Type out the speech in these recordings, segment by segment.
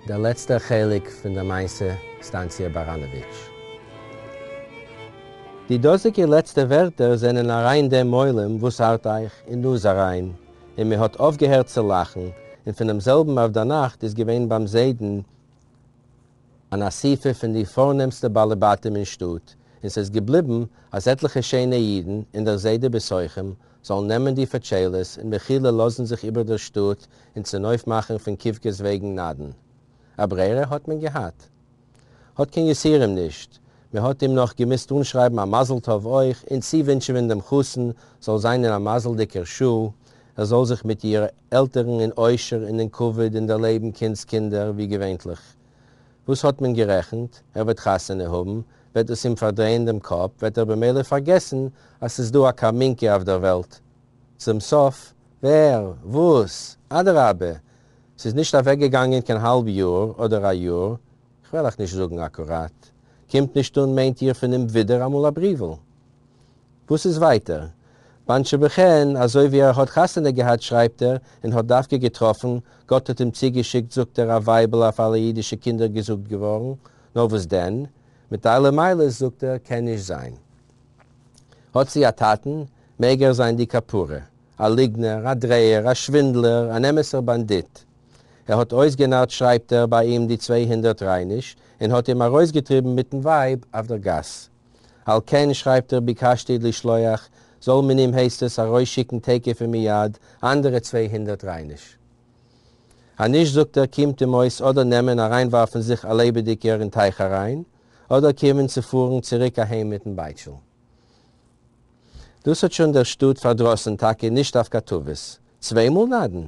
דער לעצטער חלק פון דער מעשה סטאנציע באראנאוויטש. די דאזיגע לעצטע ווערטער זענען אריין דעם עולם וואס ארט אייך אין נאז אריין, און מען האט אויפגעהערט צו לאכן, און פונעם זעלבן אויפדערנאכט איז געווען ביים זיידן אן אסיפה פון די פארנעמסטע בעלי בתים אין שטאט, און ס'איז געבליבן אז עטליכע שיינע אידן און דער זיידע בתוכם זאלן נעמען די פאטשיילעס און מחילה לאזן זיך איבער דער שטאט און צונויפמאכן פון קיווקעס וועגן נדן. א ברירה האט מען געהאט? האט קיין יסורים נישט, מען האט אים נאך געמוזט אנשרייבן א מזל טוב אויך און צואווינטשעווען דעם חתן זאל זיין אין א מזל'דיגער שעה, ער זאל זיך מיט איר עלטערן אין עושר און אין כבוד און דערלעבן קינדס קינדער ווי געווענטליך. וואס האט מען גערעכנט? ער וועט חתונה האבן, וועט דאס אים פארדרייען דעם קאפ, וועט ער במילא פארגעסן אז ס'איז דא א קאמינקע אויף דער וועלט. צום סוף, ווער? וואס? אדרבה! ס'איז נישט אוועקגעגאנגען קיין האלב יאר אדער א יאר, כ'וועל אייך נישט זאגן אקוראט, קומט נישט אן מיינט איר פון אים ווידער אמאל א בריוול? וואס איז ווייטער? באנטשע בכן, אזוי ווי ער האט חתונה געהאט שרייבט ער, און האט דווקא געטראפן, גאט האט אים צוגעשיקט זאגט ער א ווייבל אויף אלע אידישע קינדער געזאגט געווארן, נאר וואס דען? מיט אלע מעלות זאגט ער קען נישט זיין. האט זי א טאטן, מעג ער זיין די כפרה. א ליגנער, א דרייער, א שווינדלער, אן אמת'ער באנדיט. ער האט אויסגענארט שרייבט ער ביי אים די 200 רייניש, און האט אים ארויסגעטריבן מיטן ווייב אויף דער גאס. על כן שרייבט ער ביקשתי לשלוח, זאל מען אים הייסט עס ארויסשיקן תיכף ומיד אנדערע 200 רייניש. אז נישט זאגט ער קומט אים אויס אדער נעמען אריינווארפן זיך א לעבעדיגער אין טייך אריין, אדער קומען צו פארן צוריק אהיים מיטן בייטשל. דאס האט שוין דער שטאט פארדראסן טאקע נישט אויף קאטאוועס. צוויי מאל נדן?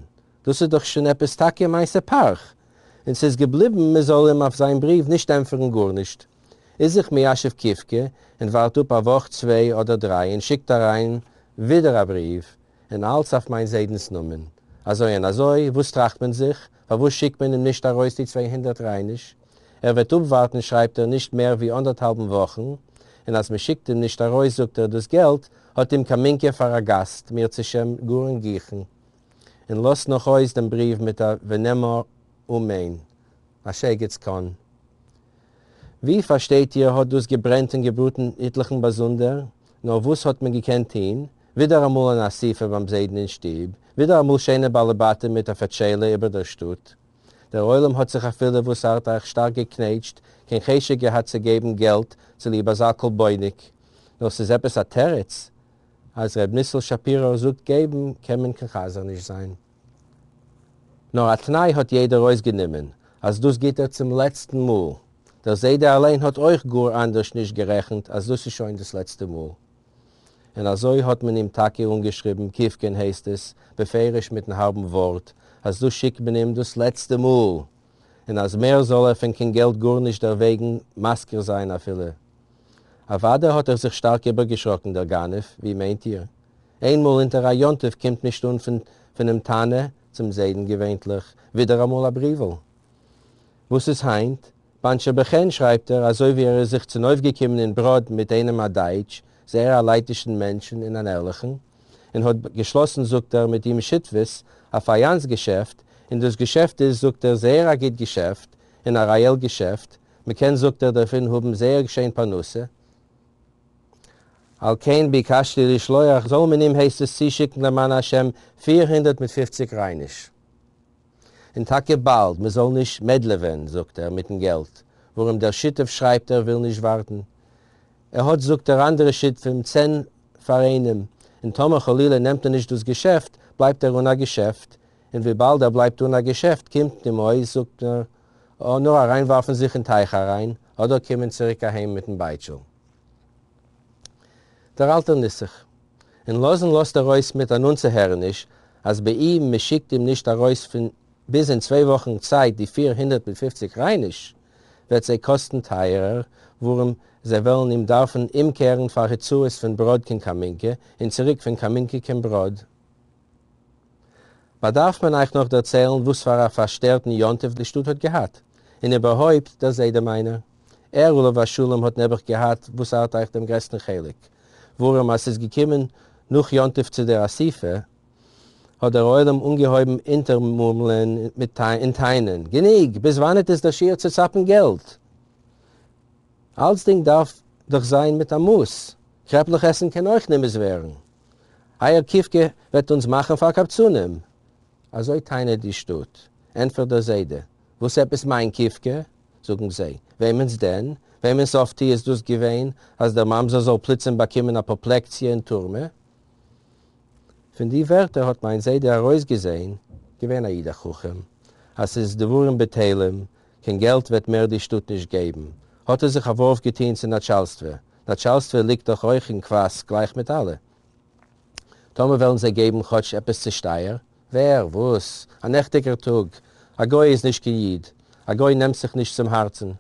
דאס איז דאך שוין עפעס טאקע מעשה פרך. און ס'איז געבליבן מ'זאל אים אויף זיין בריוו נישט ענטפערן גארנישט. איז זיך מיישב קיווקע און ווארט אפ א וואך צוויי אדער דריי און שיקט אריין ווידער א בריוו, און אלץ אויף מיין זיידנס נאמען. אזוי און אזוי, וואס טראכט מען זיך? פארוואס שיקט מען אים נישט ארויס די 200 רייניש? ער וועט אפווארטן שרייבט ער נישט מער ווי אנדערטהאלבן וואכן, און אז מ'שיקט אים נישט ארויס זאגט ער דאס געלט האט אים קאמינקע פאר א גאסט מירצעשעם גאר אין גיכן, און לאזט נאך אויס דעם בריוו מיט א ונאמר אמן. א שייגעץ קאן. ווי פארשטייט איר האט דאס געברענט און געבראטן איטליכן באזונדער, נאר וואס האט מען געקענט טוהן? ווידער אמאל אן אסיפה ביים זיידן אין שטוב, ווידער אמאל שיינע בעלי בתים מיט א פאטשיילע איבער דער שטאט. דער עולם האט זיך אפילו וואס ארט אייך שטארק געקנעטשט, קיין חשק געהאט צו געבן געלט צוליב אזא כל בוניק. נאר ס'איז עפעס א תירוץ? אז ר' ניסל שפירא זאגט געבן קען מען קיין חזיר נישט זיין. נאר א תנאי האט יעדער אויסגענומען, אז דאס גיט ער צום לעצטן מאל. דער זיידע אליין האט אויך גאר אנדערש נישט גערעכנט אז דאס איז שוין דאס לעצטע מאל. און אזוי האט מען אים טאקע אנגעשריבן, קיווקען הייסט עס, בפירוש מיטן הארבן ווארט, אז דאס שיקט מען אים דאס לעצטע מאל, און אז מער זאל ער פון קיין געלט גארנישט דערוועגן מזכיר זיין אפילו. אוודאי האט ער זיך שטארק איבערגעשראקן דער גנב, ווי מיינט איר? איינמאל אונטער א יום טוב קומט נישט אן פון פונעם תנא צום זיידן געווענטליך, ווידעראמאל א בריוול. וואס איז היינט? באנטשע בכן שרייבט ער אזוי ווי ער איז זיך צונויפגעקומען אין בראד מיט איינעם א דייטש, זייער א לייטישן מענטשן און אן ערליכן, און האט געשלאסן זאגט ער מיט אים שותפות א פאיאנס געשעפט, און דאס געשעפט איז זאגט ער זייער א גוט געשעפט און א רעאל געשעפט, מ'קען זאגט ער דערפון האבן זייער שיין פרנסה. על כן ביקשתי לשלוח זאל מען אים הייסט עס צושיקן למען השם 450 רייניש. און טאקע באלד, מען זאל נישט מעדלעווען, זאגט ער, מיטן געלט, ווארום דער שותף שרייבט ער וויל נישט ווארטן. ער האט, זאגט ער, אנדערע שותפים, צען פאר איינעם, און טאמער חלילה נעמט ער נישט דאס געשעפט, בלייבט ער אן א געשעפט, און וויבאלד ער בלייבט אן א געשעפט קומט אים אויס, זאגט ער, נאר אריינווארפן זיך אין טייך אריין, אדער קומען צוריק אהיים מיטן בייטשל. דער אלטער נוסח. און לאזן לאזט ער אויס מיט אן אנצוהערעניש אז באי מען שיקט אים נישט ארויס פון ביז אין צוויי וואכן צייט די 450 רייניש וועט זיי קאסטן טייערער ווארום זיי וועלן אים דארפן אומקערן פאר הוצאות פון בראד קיין קאמינקע און צוריק פון קאמינקע קיין בראד. באדארף מען אייך נאך דערציילן וואס פאר א פארשטערטן יום טוב די שטאט האט געהאט, און איבערהויפט דער זיידע מיינער. ער עליו השלום האט נעבעך געהאט וואס ארט אייך דעם גרעסטן חלק, ווארום אז ס'איז געקומען נאך יום טוב צו דער אסיפה, האט דער עולם אנגעהויבן אונטערמורמלען און טענה'ן, גענוג! ביז וואנעט איז דער שיעור צו צאפן געלט? אלצדינג דארף דאך זיין מיט א מאס, קרעפלעך עסן קען אויך נמאס ווערן. אייער קיווקע וועט אונז מאכן פאר קבצנים! אזוי טענה'ט די שטאט. ענטפערט דער זיידע, וואס עפעס מיין קיווקע? זאגן זיי, וועמענס דען? וועמענס אויפטו איז דאס געווען אז דער ממזר זאל פלוצים באקומען אפאפלעקציע אין טורמע? פון די ווערטער האט מיין זיידע ארויסגעזעהן, געווען א איד א חכם, אז ס'איז דברים בטלים, קיין געלט וועט מער די שטאט נישט געבן, האט ער זיך א ווארף געטוהן צו נאטשאלסטווע, נאטשאלסטווע ליגט דאך אויך אין קוואס גלייך מיט אלע. טאמער וועלן זיי געבן כאטש עפעס צושטייער, ווער? וואס? א נעכטיגער טאג! א גוי איז נישט קיין איד, א גוי נעמט זיך נישט צום הארצן.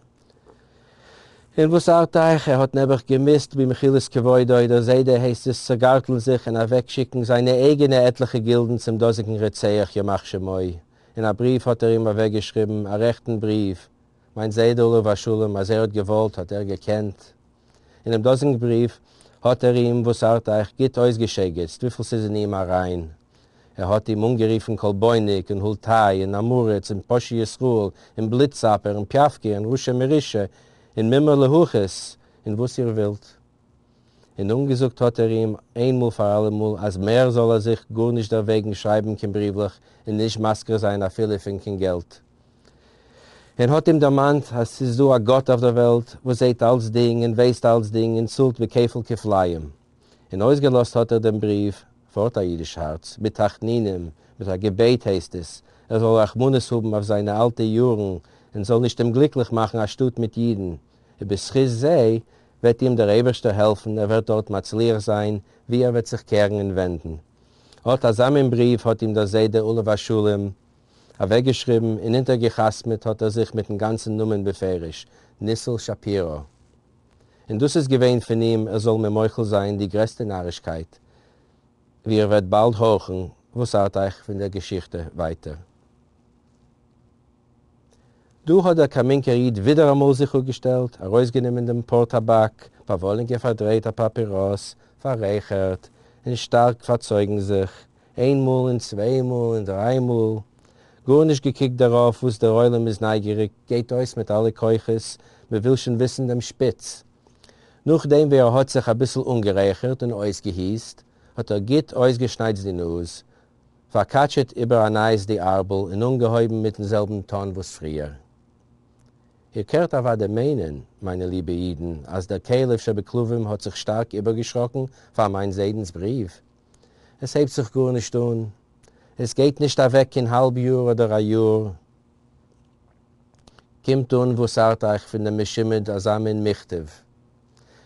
און וואס ארט אייך, ער האט נעבעך געמוזט במחילת כבודו, דער זיידע הייסט עס, צוגארטלן זיך און אוועקשיקן זיינע אייגענע עטליכע גילדן צום דאזיגן רוצח ימח שמו. און א בריוו האט ער אים אוועקגעשריבן, א רעכטן בריוו, מיין זיידע עליו השלום, אז ער האט געוואלט האט ער געקענט. אינעם דאזיגן בריוו האט ער אים, וואס ארט אייך, גוט אויסגעשייגעצט וויפיל ס'איז אין אים אריין. ער האט אים אנגערופן כלבוניק און הולטיי און עם הארץ און פושע ישראל און בלוט-צאפער און פיאווקע און רשע מרושע און מומר להכעיס און וואס איר ווילט. און אנגעזאגט האט ער אים איינמאל פאר אלעמאל אז מער זאל ער זיך גארנישט דערוועגן שרייבן קיין בריוולעך און נישט מזכיר זיין אפילו פון קיין געלט. און האט אים דערמאנט אז ס'איז דא א גאט אויף דער וועלט וואס זעהט אלצדינג און ווייסט אלצדינג און צאלט בכפל כפליים. און אויסגעלאזט האט ער דעם בריוו, פארט א אידיש הארץ, מיט תחנונים, מיט א געבעט הייסט עס, ער זאל רחמנות האבן אויף זיינע אלטע יארן און זאל נישט אומגליקליך מאכן א שטאט מיט אידן, ובזכות זה וועט אים דער אייבערשטער העלפן ער וועט דארט מצליח זיין ווי ער וועט זיך קערן און ווענדן. אט אזא מין בריוו האט אים דער זיידע עליו השלום אוועקגעשריבן און אונטערגעחתמעט האט ער זיך מיטן גאנצן נאמען בפירוש, ניסל שפירא. און דאס איז געווען פון אים, ער זאל מיר מוחל זיין די גרעסטע נארישקייט, ווי איר וועט באלד הארכן, וואס ארט אייך פון דער געשיכטע ווייטער. דא האט דער קאמינקער איד ווידעראמאל זיך אפגעשטעלט, ארויסגענומען דעם פארטאבאק, פאוואלינקע פארדרייט א פאפיראס, פאררייכערט, און שטארק פארצויגן זיך, איין מאל און צוויי מאל און דריי מאל, גארנישט געקוקט דערויף וואס דער עולם איז נייגעריג, גייט אויס מיט אלע כוחות, מען וויל שוין וויסן דעם שפיץ. נאכדעם ווי ער האט זיך אביסל אנגערייכערט און אויסגעהוסט, האט ער גוט אויסגעשנייצט די נאז, פארקאטשעט איבער א נייעס די ארבל און אנגעהויבן מיטן זעלבן טאן וואס פריער. איר קערט אוודאי מיינען, מיינע ליבע אידן, אז דער כלב שבכלבים האט זיך שטארק איבערגעשראקן פאר מיין זיידנס בריוו. עס הייבט זיך גארנישט אן, עס גייט נישט אוועק קיין האלב יאר אדער א יאר, קומט אן וואס ארט אייך פון דעם משומד אזא מין מכתב.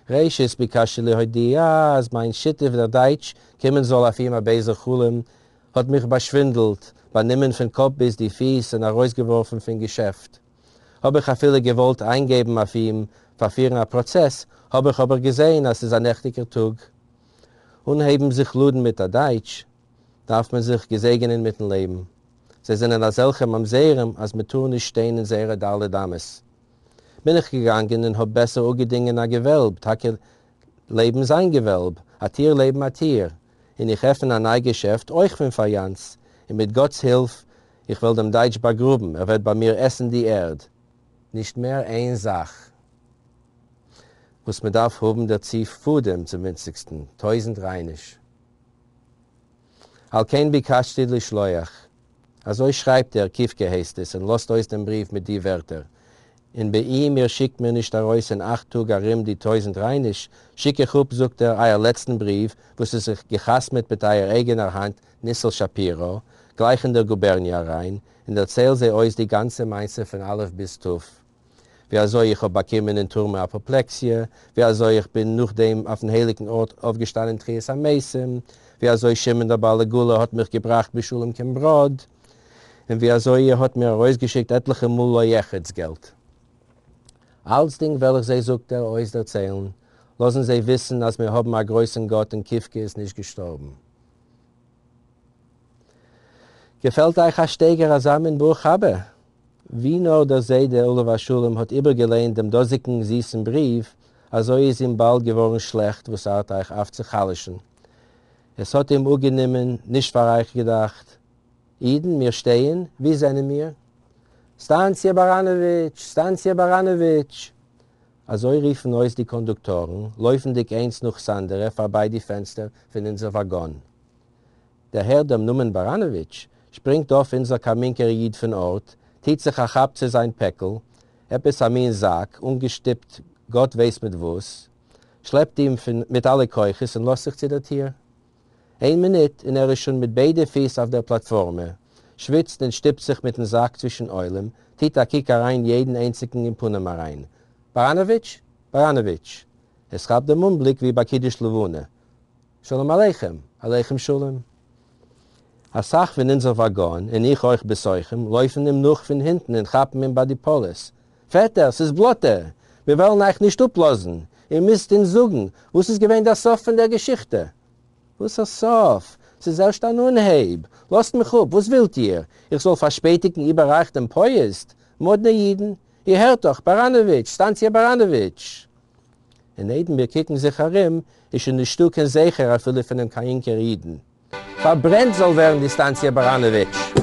ראשית ביקשתי להודיע אז מיין שותף דער דייטש, קומען זאל אויף אים א בייזער חלום, האט מיך באשווינדלט, באנומען פון קאפ ביז די פיס און ארויסגעווארפן פון געשעפט. האב איך אפילו געוואלט איינגעבן אויף אים פארפירן א פראצעס, האב איך אבער געזען אז ס'איז א נעכטיגער טאג. אנהייבן זיך לאדן מיט א דייטש, דארף מען זיך געזעגענען מיטן לעבן. זיי זענען אזעלכע ממזרים אז מ'טאר נישט שטיין אין זייערע ד' אמות. בין איך געגאנגען און האב בעסער אפגעדינגען א געוועלב, טאקע לעבן זיין געוועלב, א טיר לעבן א טיר, און איך עפן א ניי געשעפט אויך פון פאיאנס, און מיט גאט'ס הילף איך וועל דעם דייטש באגראבן, ער וועט ביי מיר עסן די ערד. נישט מער איין זאך וואס מען דארף האבן דערצו פאדעם צום ווינציגסטן טויזנט רייניש. על כן ביקשתי לשלוח. אזוי שרייבט ער, קיווקע הייסט עס, און לאזט אויס דעם בריוו מיט די ווערטער, און באם איר שיקט מיר נישט ארויס אין אכט טאג ארום די טויזנט רייניש, שיק איך אפ, זאגט ער, אייער לעצטן בריוו, וואס איז געחתמעט מיט אייער אייגענער האנט, ניסל שפירא, גלייך אין דער גובערניע אריין, און דערצייל זיי אויס די גאנצע מעשה פון א' ביז ת', ווי אזוי איך האב באקומען אין טורמע אפאפלעקסיע, ווי אזוי איך בין נאכדעם אויפן הייליגן ארט אויפגעשטאנען תחיית המתים, ווי אזוי שמעון דער בעל עגלה האט מיך געבראכט בשלום קיין בראד, און ווי אזוי איר האט מיר ארויסגעשיקט עטליכע מאל לא יחרץ געלט. אלצדינג וועל איך זיי, זאגט ער, אויסדערציילן, לאזן זיי וויסן אז מיר האבן א גרויסן גאט און קיווקע איז נישט געשטארבן. געפעלט אייך א שטייגער אזא מין ברוך הבא? ווי נאר דער זיידע עליו השלום האט איבערגעלייענט דעם דאזיגן זיסן בריוו, אזוי איז אים באלד געווארן שלעכט וואס ארט אייך אויף צו חלש'ן. עס האָט אים אָפּגענומען, נישט פֿאַר אײַך געדאַכט. ייִדן, מיר שטײען, װוּ זענען מיר? סטאַנציע באַראַנאָװיטש! סטאַנציע באַראַנאָװיטש! אַזױ רופֿן אױס די קאָנדוקטאָרן, לױפֿנדיק אײנס נאָך ס'אַנדערע פֿאַרבײַ די פֿענצטער פֿון אונדזער װאַגאָן. דערהערט דעם נאָמען באַראַנאָװיטש, שפּרינגט אױף אונדזער קאַמינקער ייִד פֿון אָרט, טוט זיך אַ כאַפּ צו זײַן פּעקל, עפּעס אַ מין זאַק, אָנגעשטופּט גאָט װײס מיט װאָס, שלעפּט אים פֿון מיט אַלע כּוחות און לאָזט זיך צו דער טיר. איין מינוט, און ער איז שוין מיט ביידע פֿיס אויף דער פּלאַטפֿאָרמע, שוויצט און שטופּט זיך מיטן זאַק צווישן עולם, טוט אַ קוק אַרײַן יעדן איינציקן אין פּנים אַרײַן. באַראַנאָוויטש? באַראַנאָוויטש! עס כאַפּט דעם אָנבליק ווי בײַ קידוש לבנה. שלום עליכם! עליכם שלום! אַ סך פֿון אונדזער וואַגאָן, און איך אויך בתוכם, לויפֿן אים נאָך פֿון הינטן און כאַפּן אים בײַ די פּאָלעס. פֿעטער, ס'איז בלאָטע! מיר וועלן אײַך נישט אָפּלאָזן! איר מוזט אונדז זאָגן, וואָס איז געווען דער סוף פֿון דער געשיכטע? וואָסער סוף? ס'איז ערשט אַן אָנהייב! לאָזט מיך אָפּ! וואָס ווילט איר? איך זאָל פֿאַרשפּעטיקן איבער אײַך דעם פּאָיעזד? מאָדנע ייִדן! איר הערט דאָך, באַראַנאָוויטש! סטאַנציע באַראַנאָוויטש! און איידער מיר קוקן זיך אַרום, איז שוין נישטאָ קיין זכר אַפֿילו פֿונעם קאַיִנקער ייִדן. פֿאַרברענט זאָל ווערן די סטאַנציע באַראַנאָוויטש!